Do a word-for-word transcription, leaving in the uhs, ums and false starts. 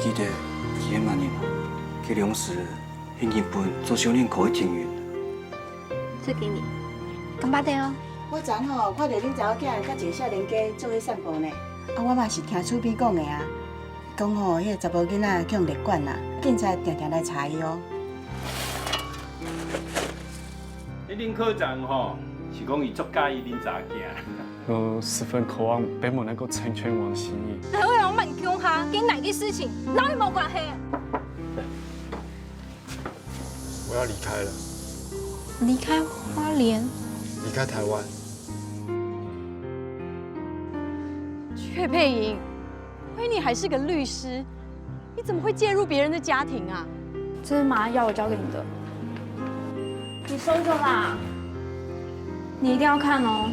記得幾萬年啊，佢兩時去日本做少年科个情緣。這給你，乾巴爹哦。我昨昏吼，看到恁查某囝佮一个少年家做伙散步呢。啊，我嘛是聽厝邊講的啊。講吼，彼个查埔囡仔去予掠管啦，警察定定來查伊哦。你恁科長吼，是講伊足佮意恁查某囝。我十分渴望被某人能夠成全我的心意。哪會有人慢共下，給哪个事情，哪有無關係？我要離開了。離開花蓮？離開台灣。薛佩莹，亏你還是個律師，你怎麼會介入別人的家庭啊？這是媽要我交給你的。你收着啦，你一定要看哦。